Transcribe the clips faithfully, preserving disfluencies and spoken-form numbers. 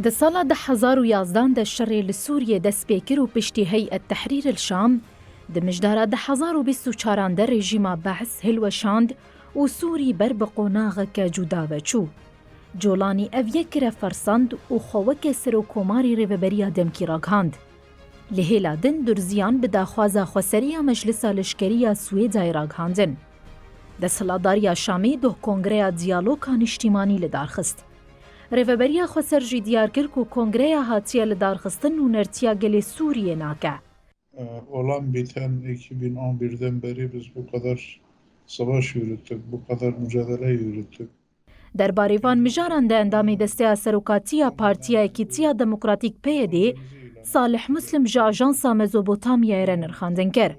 Di sala du hezar û yazdan de şerê li Sûriyê dest pê kir û piştî Heyet Tehrîr el Şam, di mijdara du hezar û bîst û çaran de rejîma Be's hilweşand û Sûrî ber bi qonaxeke cuda ve çû. Colanî ev yek kire fersend û xwe weke serokkomarî Rêveberiya Demkî ragihand. Li hêla din Durziyan bi daxwaza xweseriya Meclisa Leşkerî ya Swêdayê ragihandin. Desthilatdariya Şamê doh Kongreya Diyaloga Niştîmanî li dar xist. Rêveberiya Xweser jî diyar kir ku Kongreya hatiye lidarxistin nûnertiya gelê Sûriyê nake. Olan biten iki bin on birden beri biz bu kadar savaş yürüttük, bu kadar mücadele yürüttük. Derbarê van mijaran de endamê Desteya Serokatî ya Partiya Yekîtiya Demokratîk P Y D, Salih Muslim ji Ajansa Mezopotamyayê re nirxandin kir.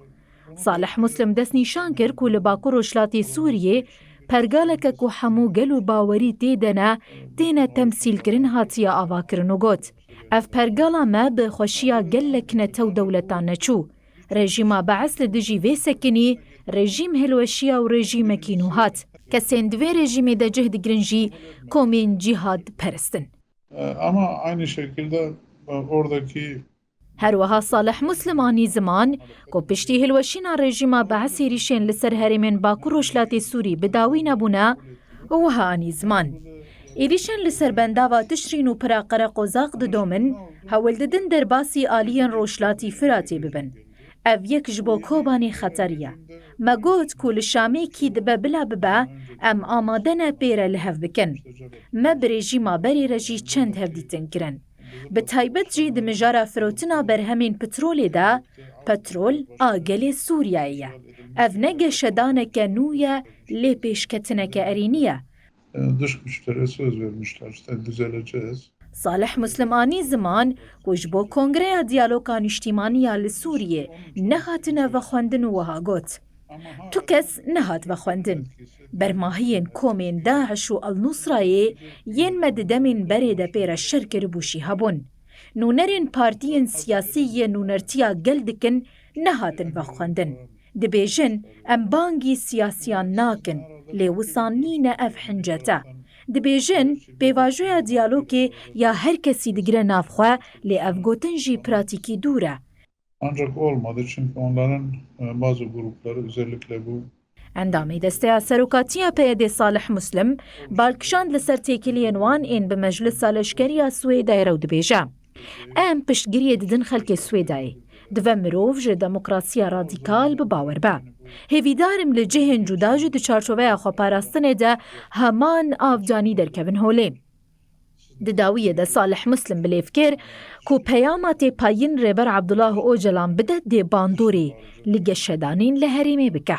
Salih Muslim destnîşan kir ku li Bakur Rojhilatê Sûriyê pergaleke ku hemû gel û bawerî tê de ne, têne temsîlkirin hatiye avakirin û got, Ev pergala me bi xweşiya gelek netew dewletan neçû. Rejîma Be's li dijî vê sekinî, rejîm hilweşiya û rejîmekî nû hat. Kesên di vê rejîmê de cih digirin jî komên cîhad perest in. E, Ama aynı şekilde e, oradaki Her wiha Salih Muslim anî ziman ku piştî hilweşîna rejîma Be's êrîşên li ser herêmên Bakur Rojhilatê Sûrî bi dawî nebûne û wiha anî ziman, Êrîşên li ser bendava Tişrîn û pira Qereqozaq didomin, hewl didin derbasî aliyên Rojhilatî Firatê bibin. Ev yek ji bo Kobanê xeterî ye. Me got ku li Şamê kî dibe bila bibe, em amade ne pê re li hev bikin. Me bi rejîma berê re jî çend hevdîtin kirin. Bi taybet jî di mijara firotina berhemên petrolê de, petrol a gelê Sûriyeyê ye. Ev ne geşedaneke nû ye, lê pêşketineke erênî ye. E, Dış güçlere söz vermişler, işte düzeleceğiz. Salih Muslim anî ziman ku ji bo Kongreya Diyaloga Niştîmanî ya li Sûriyê nehatine vexwendin û wiha got, Tu kes nehat vexwendin. Bermahiyên komên DAIŞ û El-Nusrayê yên me di demên berê de pê re şer kiribû jî hebûn. Nûnerên partiyên siyasî yên nûnertiya gel dikin nehatin vexwendin. Dibêjin, Em bangî siyasiyan nakin, lê wisa nîne ev hincet e. Dibêjin, Pêvajoya diyalogê ya her kesî digire nav xwe, lê ev gotin jî pratîkî dûr e. Ancak olmadı çünkü onların e, bazı grupları özellikle bu Endamê Desteya Serokatiya P Y D Salih Muslim bal kişand li ser têkiliyên wan ên bi Meclisa Leşkerî ya Swêdayê re û dibêje, Em piştgiriyê didin xelkê Swêdayê. Divê mirov ji demokrasiya radîkal bi bawer be. Hêvîdar im li cihên cuda jî di çarçoveya xweparastinê de heman avcanî derkevin holê. Di dawiyê de Salih Muslim bilêv kir ku peyama têpayîn Rêber Abdullah Ocalan bide dê bandorê li geşedanên li herêmê bike.